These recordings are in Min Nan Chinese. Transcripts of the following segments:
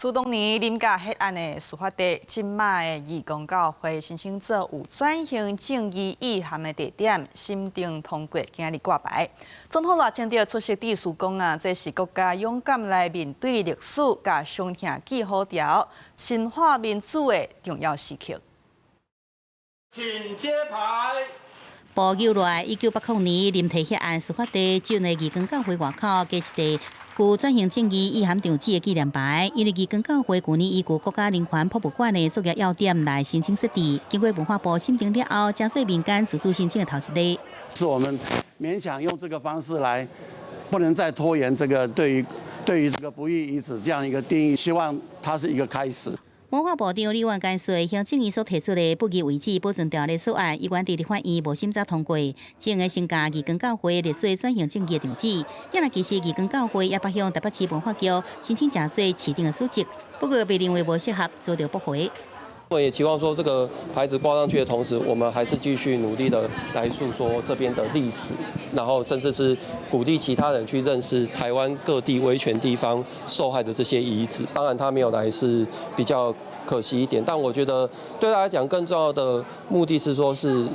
自當年林家血案的事發地，這馬的義光教會申請做有轉型正義意涵的地點，審定通過，今日掛牌。總統賴清德出席致辭講啊，這是國家勇敢來面對歷史，共傷痛記好牢，深化民主的重要時刻。請揭牌。不久來，1980年林提血案事發地，石的義光教會外口加一塊具轉型正義意涵場址的紀念牌，因為義光教會舊年依據國家人權博物館的作業要點來申請設置，經過文化部審定了後，成做民間自主申請的頭一例。是我們勉強用這個方式來，不能再拖延這個對於這個不義遺址這樣一個定義，希望它是一個開始。文化部長李萬堅說，行政院所提出的不義遺址保存條例草案，猶原佇立法院無審查通過，只會先共義光教會列做轉型正義的場址。也若其實義光教會也捌向台北市文化局申請成做市長的資質，不過被認為無適合，遭到駁回。我也期望說，這個牌子掛上去的同時，我們還是繼續努力的來訴說這邊的歷史，然後甚至是鼓勵其他人去認識台灣各地威權地方受害的這些遺址。當然，他沒有來是比較可惜一點，但我覺得對他來講更重要的目的是說，是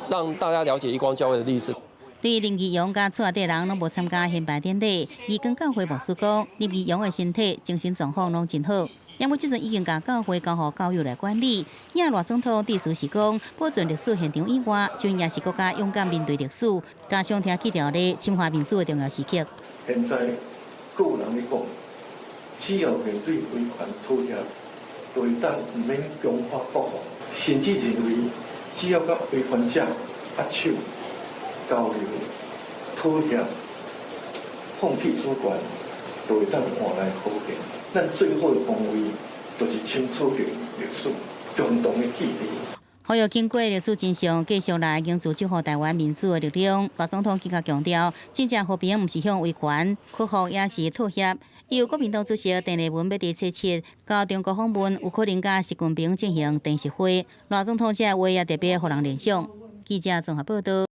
讓大家了解義光教會的歷史。對林義陽佮厝內底人攏無參加獻牌典禮，義光教會牧師講，林義陽的身體、精神狀況攏真好。因為這陣已經共教會交予教友來管理。也賴總統致辭時講，保存歷史現場以外，就也是國家勇敢面對歷史，加傷痛記條例深化民主的重要時刻。現在閣有人咧講，只要面對威權妥協，就會當毋免強化國防，甚至認為只要佮威權者握手、交流、妥協、放棄主權，就會當換來和平。咱最好的防衛，就是清楚的歷史，共同的記憶。呼籲經過歷史真相，繼續來凝聚守護台灣民主的力量。賴總統更加強調，真正和平毋是向威權屈服，也是妥協。由國民黨主席鄭麗文欲佇初七到中國訪問，有可能佮習近平進行電視會。賴總統這話也特別予人聯想。記者綜合報道。